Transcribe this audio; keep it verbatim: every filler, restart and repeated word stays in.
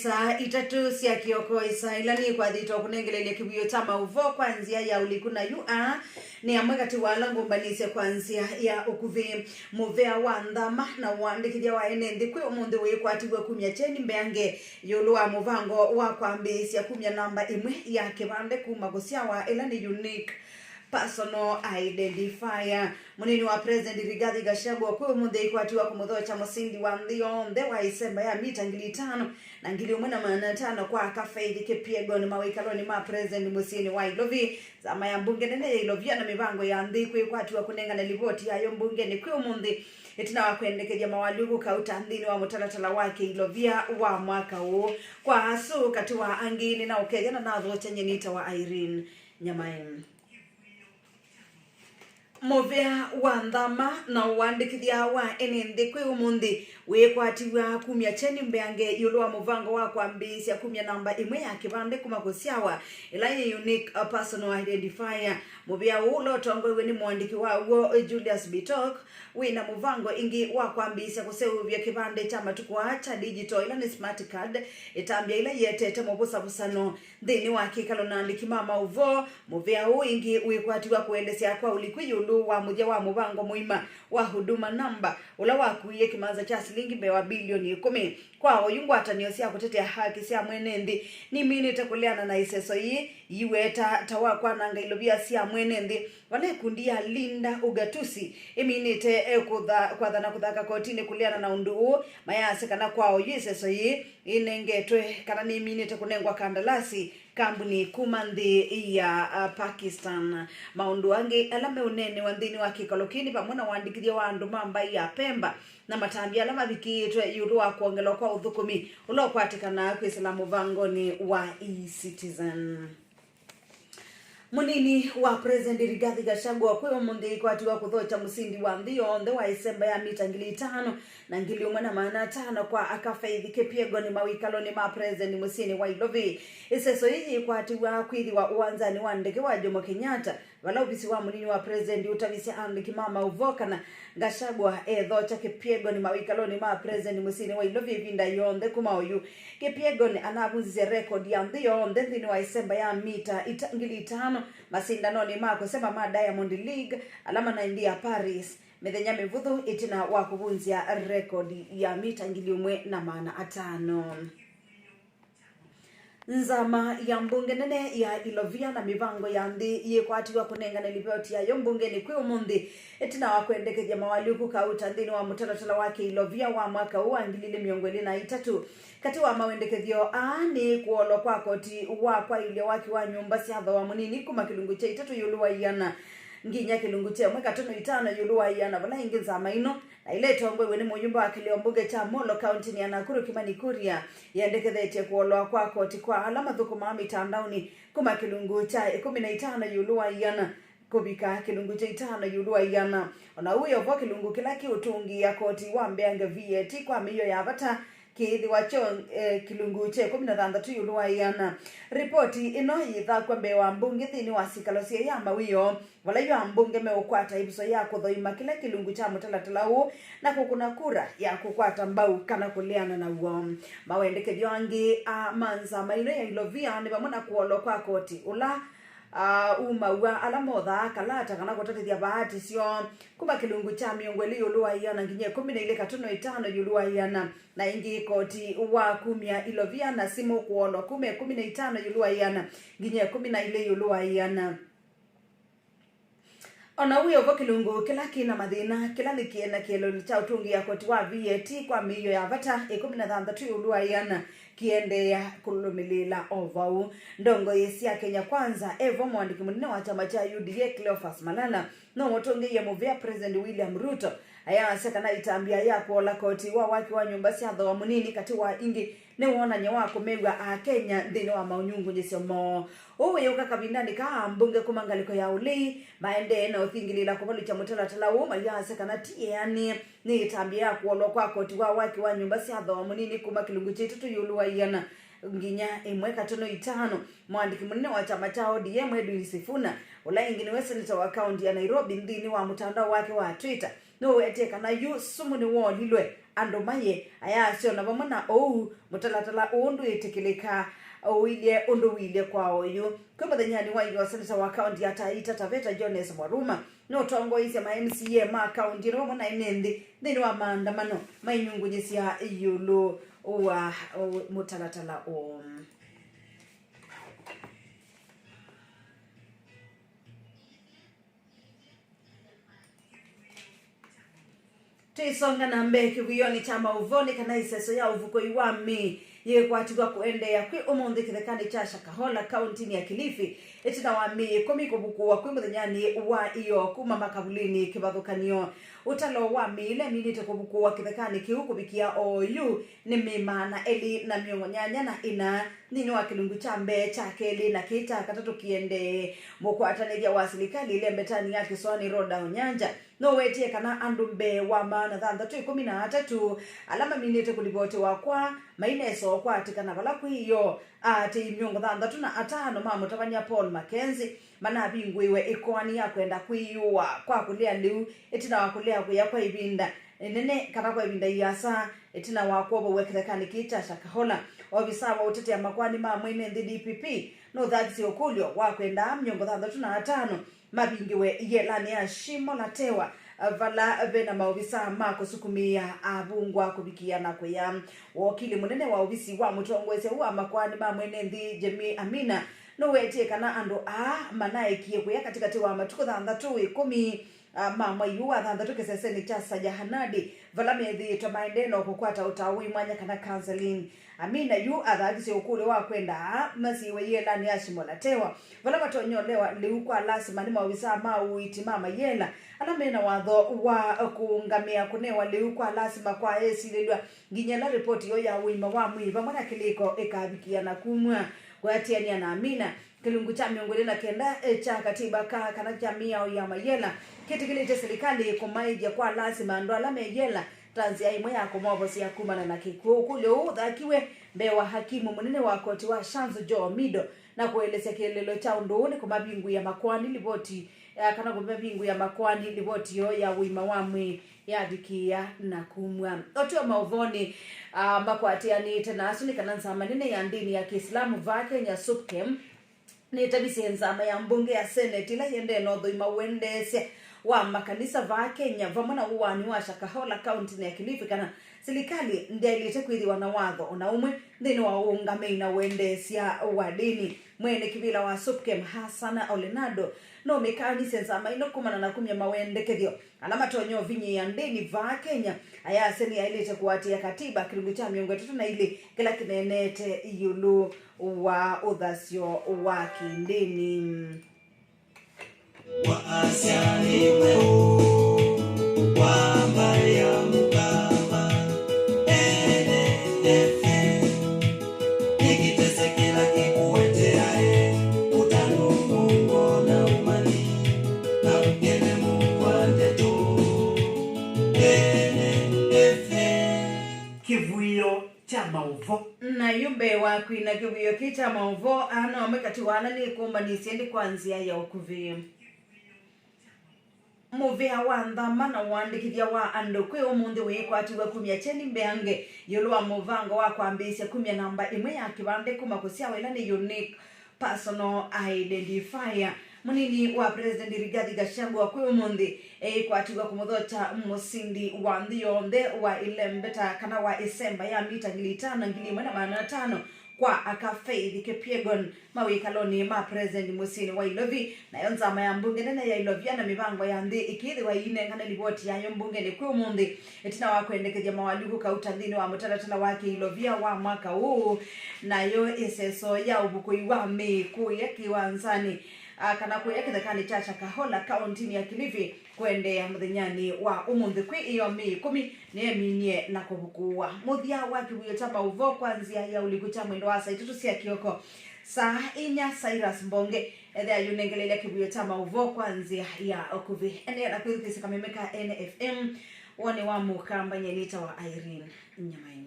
Saa itatũ sya kĩoko, ĩsaa ĩla nĩkwathĩtwe kũnengeleelya kĩw'ũ kya maũvoo kwa nzĩa ya ũliku, na yu aa nĩ amwe katĩ wa ala ngũmbanĩsye kwa nzĩa ya ũkuvĩ. Mũvea wa nthama na ũandĩkĩthya wa ene nthĩ kwĩ ũmũnthĩ wĩkwatiw'e kumya kyeni mbeange ĩũlũ wa mũvango wa kwambĩĩsya kumya namba ĩmwe ya kĩvandĩ kuma kũsyawa, ĩla nĩ unique personal identifier. Mũnini wa President Rigathi Gachagua kwĩ ũmũnthĩ aikwatiwa kũmũthokya mũsindi wa nthĩ yonthe wa ĩsemba ya mita ngili itano na ngili ũmwe na maana atano kwa aka Faith Kipyegon mawĩkalonĩ ma President mũsyĩnĩ wa Ilovi. Nzama ya mbunge nene ya Ilovia na mĩvango ya nthĩ kwĩkwatiwa kũnengane livoti yayo mbungeni kwĩ ũmũnthĩ, ĩtina wa kwendekethya mawalyũku kauta nthĩnĩ wa mũtalatala wa kĩilovia wa mwaka ũũ. Kwa asu, katĩ wa angĩ, nĩnaũkethya na nathokya nyenita wa Irene Nyamae. Mũvea wa nthama na ũandĩkĩthya wa ene nthĩ kwĩ ũmũnthĩ wĩkwatiw'a kumya kyeni mbeange ĩũlũ wa mũvango wa kwambĩĩsya kumya namba ĩmwe ya kĩvandĩ kuma kũsyawa, ĩla yĩ unique personal identifier. Mũvea ũũ ũla ũtongoew'e nĩ mũandĩki waw'o Julius Bitok wĩ na mũvango ĩngĩ wa kwambĩĩsya kũseũvya kĩvandĩ kya matukũ aa kya digital, ĩla nĩ smart card, ĩtambya ĩla yĩetete mũvũsavũsano. Nthĩnĩ wa kĩkalo na andĩki ma maũvoo, mũvea ũũ ĩngĩ wĩkwatiw'a kũelesya kwa ũliku ĩũlũ wa mũthya wa mũvango mũima wa Huduma Namba, ũla wakuie kĩmanza kya silingi mbee wa bilioni ĩkũmi. Kwa oyu, ngwatanĩo sya kũtetea haki sya mwene nthĩ niminĩte kũleana na ĩseso yĩĩ, iiweta ta wa kwananga ilovia sya mwene nthĩ, vala ĩkundi ya Linda Ugatusi ĩminĩte, eh, kũtha-, kwathana kũthaka kotinĩ kũleana na ũndũ ũũ, mayasya kana kwa oyu ĩseso yĩĩ ĩnengetwe kana nĩminĩte kũnengwa kandalasi kambuni kuma nthĩ ya, uh, Pakistan. Maũndũ angĩ ala meũneenewa nthĩnĩ wa kĩkalo kĩĩ nĩ vamwe na ũandĩkĩthya wa andũ ma mbaĩ ya Pemba na matambya ala mavikĩĩtwe ĩũlũ wa kwongelwa kwa ũthũkũmi ũla ũkwatĩkanaa kwĩsĩla mũvangonĩ wa eCitizen. Mũnini wa President Rigathi Gachagua kwĩ ũmũnthĩ aikwatiwa kũthokya mũsindi wa nthĩ yonthe wa ĩsemba ya mita ngili itano na ngili ũmwe na maana atano kwa aka Faith Kipyegon mawĩkalonĩ ma President mũsyĩnĩ wa Ilovi. Ĩseso yĩĩ yĩkwatiw'a kwĩthĩwa ũwanzanĩ wa ndeke wa Jomo Kenyatta, vala ovisi wa mũnini wa President ũtavisye andĩki ma maũvoo kana Gachagua ethokya Kipyegon mawĩkalonĩ ma President mũsyĩnĩ wa Ilovi ĩvinda yonthe kuma oyu. Kipyegon anavunzisye rekondi ya nthĩ yonthe nthĩnĩ wa ĩsemba ya mita ita-, ngili itano masindanonĩ ma kũsemba ma Diamond League ala manaĩ nthĩ ya Paris mĩthenya mĩvũthũ ĩtina wa kũvunzya rekondi ya mita ngili ũmwe na maana atano. Nzama ya mbunge nene ya Ilovia na mĩvango ya nthĩ yĩkwatiw'a kũnengane livoti yayo mbungenĩ kwĩ ũmũnthĩ, ĩtina wa kwendekethya mawalyũku kauta nthĩnĩ wa mũtalatala wa kĩilovia wa mwaka ũũ wa ngili ilĩ mĩongo ĩlĩ na itatũ. Katĩ wa mawendekethyo aa nĩ kũolwa kwa koti wa kwaĩlya waki wa nyũmba sya thooa mũnini kuma kĩlungu kya itatũ ĩũlũ wa iana nginya kĩlungu kya ĩmwe katono itano ĩũlũ wa iana, vala ĩngĩ nzama ĩno na ĩla ĩtongoew'e nĩ mũyumbe wa kĩlĩo mbunge kya Molo kaũntĩnĩ ya Nakuru, Kimani Kuria, yendekethetye kũolwa kwa koti kwa ala mathũkũmaa mĩtandaonĩ kuma kĩlungu kya ĩkũmi na itano ĩũlũ wa iana kũvika kĩlungu kya itano ĩũlũ wa iana. O na ũu wĩ o vo, kĩlungu kĩla kĩũtũngĩĩa koti wa mbeange V A T kwa mĩio ya vata kĩĩthĩwa kyo, eh, kĩlungu kya ĩkũmi na thanthatũ ĩũlũ wa iana. Ripoti ĩno yĩthakw'a mbee wa mbunge nthĩnĩ wa sikalo syĩ ya mawĩoo, vala yu ambunge meũkwata ĩvuso ya kũthoima kĩla kĩlungu kya mũtalatala ũũ na kũkũna kura ya kũkwata mbau kana kũleana naw'o. Mawendekethyo angĩ a ma nzama ĩno ya Ilovia nĩ vamwe na kũolwa kwa koti ũla, a, umaw'a ala mothaa kalata kana kũtatĩthya vaati syoo kuma kĩlungu kya mĩongo ĩlĩ ĩũlũ wa iana nginya ĩkũmi na ilĩ katono itano ĩũlũ wa iana, na ĩngĩ koti wa kumya Ilovia na simũ kũolwa kuma ĩkũmi na itano ĩũlũ wa iana nginya ĩkũmi na ilĩ ĩũlũ wa iana. O na ũu wĩ o vo, kĩlungu kĩla kĩ na mathĩna kĩla nĩ kĩene kĩeleelo kya ũtũngĩĩa koti wa V A T kwa mĩio ya vata ĩkũmi na thanthatũ ĩũlũ wa ĩana kĩendeea kũlũlũmĩlĩĩla o vau. Ndongoi sya Kenya Kwanza e vo, mũandĩki mũnene wa kyama kya U D A Cleophas Malala nũmũtũngĩie mũvea President William Ruto, ayasya kana ĩtambya ya kũola koti wa waki wa nyũmba sya thooa mũnini katĩ wa ingĩ nĩ wonany'o wa kũmew'a Akenya nthĩnĩ wa maũnyungunyĩsyo moo. Ũũ wĩũka kavindanĩ kaa ambunge kuma ngalĩko ya ũlei maendee na ũthingĩlĩĩla kũvalũkya mũtalatala ũũ, mayasya kana ti ĩanĩe nĩ ĩtambya ya kũolwa kwa koti wa waki wa nyũmba sya thooa mũnini kuma kĩlungu kya itatũ ĩũlũ wa ĩana nginya ĩmwe katono itano. Mũandĩki mũnene wa kyama kya O D M Edwin Sifuna, ũla ĩngĩ nĩwe seneta wa kaũnti ya Nairobi, nthĩnĩ wa mũtandao wake wa Twitter, nũwetie kana yu sumu nĩwoolilwe andũ mayĩ ayasyo, na vamwe na ũu, mũtalatala ũũ ndwĩtĩkĩlĩka ũilye ũndũ ũilye kwa oyu. Kwĩ mũthenyanĩ wa ĩyoo, seneta wa kaũnti ya Taita Taveta Jones Mwaruma nũtongoeisye ma M C A ma kaũnti ĩno vamwe na ene nthĩ nthĩnĩ wa maandamano mainyungunyĩsya ĩũlũ wa, ũ, mũtalatala ũũ. Twĩsonga na mbee kĩwĩonĩ kya maũvoo nĩ kana ĩseso ya ũvukũi wa mĩĩ yĩkwatiw'a kũendeea kwĩ ũmũnthĩ kĩthekanĩ kya Shakahola, kaũntinĩ ya Kilifi, ĩtina wa mĩĩ ĩkũmi kũvukũwa kwĩ mũthenyanĩ wa ĩyoo kuma makavulĩnĩ kĩvathũkany'o. Ũtalo wa mĩĩ ĩla ĩminĩte kũvukũwa kĩthekanĩ kĩu kũvikĩa oyu nĩ mĩĩ maana elĩ na mĩongo nyanya na ĩna nthĩnĩ wa kĩlungu kya mbee, kya kelĩ na kĩĩ kya katatũ kĩendee. Mũkwatanĩthya wa silikalĩ ĩlembetanĩ ya Kĩsoanĩ, Rhoda Onyanja, nũwetie kana andũ mbee wa maana thanthatũ ĩkũmi na atatũ ala maminĩte kũlivotiwa kwa mainesa ũkwatĩkana vala kwĩ ĩyoo, aatĩĩi mĩongo thanthatũ na atano ma mũtavany'a Paul Mackenzie manavingũĩwe ĩkoani ya kwenda kwĩyũa kwa kũlea lĩu ĩtina wa kũlea kũya kwa ĩvinda ĩnene kana kwa ĩvinda ĩasa ĩtina wa kwovow'a kĩthekanĩ kĩĩ kya Shakahola. Ovisaa wa ũtetea makoani ma mwene nthĩ, D P P, nũthavisye ũkũlyo wa kwenda mĩongo thanthatũ na atano mavingĩwe ĩelanĩ ya Shimo la Tewa, vala ve na maovisaa ma kũsukumĩĩa avungwa kũvikĩa na kũya. Wokili mũnene wa ovisi wa mũtongoesya ũũ wa makoani ma mwene nthĩ, Jamie Amina, nũwetie kana andũ aa manaekie kũya katĩkatĩ wa matukũ thanthatũ, ĩkũmi, a, ma mwai ũũ wa thanthatũ kĩsesenĩ kya Sajahanadi, vala methĩĩtwe maendee na kũkwata ũtao wĩ mwanya kana counseling. Amina yu athavisye ũkũlyo wa kwenda aa masiĩwe ĩelanĩ ya Shimo la Tewa, vala matonya ũlewa lĩu kwa lasima nĩ maovisaa ma ũiiti ma mayela ala me na watho wa kũũngamĩa kũnewa lĩu kwa lasima kwa esilĩlw'a nginya ĩla ripoti yoo ya ũima wa mwĩĩ vamwe na kĩlĩko ĩkavikĩa na kumw'a. Kũatĩanĩa na Amina, kĩlungu kya mĩongo ĩlĩ na kenda, e, kya katiba ka kana kya mĩao ya mayela kĩtĩkĩlĩtye silikalĩ kũmaĩthya kwa lasima andũ ala me yela ta nzĩa ĩmwe ya kũmovosya kumana na kĩkw'ũ. Ũkũlyo ũũ ũthakiwe mbee wa hakimu mũnene wa koti wa Shanzu Joe Omido na kũelesya kĩeleelo kya ũndũ ũũ nĩ kũmavingũĩa makoani livoti, eh, kana kũmavingũĩa makoani livoti yoo ya ũima wa mwĩĩ yavikĩa na kumw'a. O twĩ o maũvoonĩ, ah, makwatĩanĩte na asu nĩ kana nzama nene ya ndĩni ya Kĩislamu vaa Kenya, SUPKEM, nĩtavisye nzama ya mbunge ya Senate ĩla ĩendee na ũthũi ma ũendeesya wa makanisa vaa Kenya vamwe na ũaani wa Shakahola kaũntinĩ ya Kilifi kana silikalĩ ndyaĩlĩte kwĩthĩwa na watho o na ũmwe nthĩnĩ wa ũũngamĩi na ũendeesya wa ndĩni. Mwene kĩvĩla wa SUPKEM, Hassan Olenado, nũmĩkaanisye nzama ĩno kumana na kumya mawendekethyo ala matonya ũvinyĩĩa ndĩni vaa Kenya, ayasya nĩyaĩlĩte kũatĩĩa katiba kĩlungu kya mĩongo ĩtatũ na ilĩ kĩla kĩneenete ĩũlũ wa ũthasyo wa kĩndĩni. Waasya nĩ mweũ wa mbaĩ ya Mũkamba, N F M. Nĩ kĩtese kĩla kĩkũeteae ũtanu, mũuo na ũmanyi, na ũkelemu wa ndeto. N F M. Kĩvuĩo kya maũvoo. Na yu mbee wa kwina kĩvuĩo kĩĩ kya maũvoo, aa no amwe katĩ wa ala nĩkũmbanisye nĩ kwa nzĩa ya ũkuvĩ. Mũvĩa wa nthama na ũandĩkĩthya wa andũ kwĩ ũmũnthĩ wĩĩkwatiw'a kumya kyeni mbeange ĩũlũ wa mũvango wa kwambĩĩsya kumya namba ĩmwe ya kĩvandĩ kuma kũsyawa, ĩla nĩ unique personal identifier. Mũnini wa President Rigathi Gachagua kwĩ ũmũnthĩ eĩkwatiw'a kũmũthokya mũsindi wa nthĩ yonthe wa ĩlembeta kana wa ĩsemba ya mita ngili itano, ngili ĩmwe na maana atano kwa aka Faith Kipyegon mawĩkalonĩ ma President mũsyĩnĩ wa Ilovi. Nayo nzama ya mbunge nene ya Ilovia na mĩvango ya nthĩ ĩkĩĩthĩwa ĩinengane livoti yayo mbungenĩ kwĩ ũmũnthĩ, ĩtina wa kwendekethya mawalyũku kauta nthĩnĩ wa mũtalatala wa kĩilovia wa mwaka ũũ. Nayo ĩseso ya ũvukũi wa mĩĩ kũya kĩwanzanĩ, a, kana kũya kĩthekanĩ kya Shakahola kaũntinĩ ya Kilifi kũendeea mũthenyanĩ wa ũmũnthĩ kwĩ ĩyo mĩĩ ĩkũmi nĩyaminie na kũvukũwa. Mũthya wa kĩvuĩo kya maũvoo kwa nzĩa ya ũliku kya mwendo wa saa itatũ sya kĩoko, saa inya, Cyrus Mbonge ethĩa ayũnengeleelya kĩvuĩo kya maũvoo kwa nzĩa ya ũkuvĩ. Endeea na kwĩthukĩĩsya kameme ka N F M, woni wa Mũkamba. Nyie nĩtawa Irene Nyamai.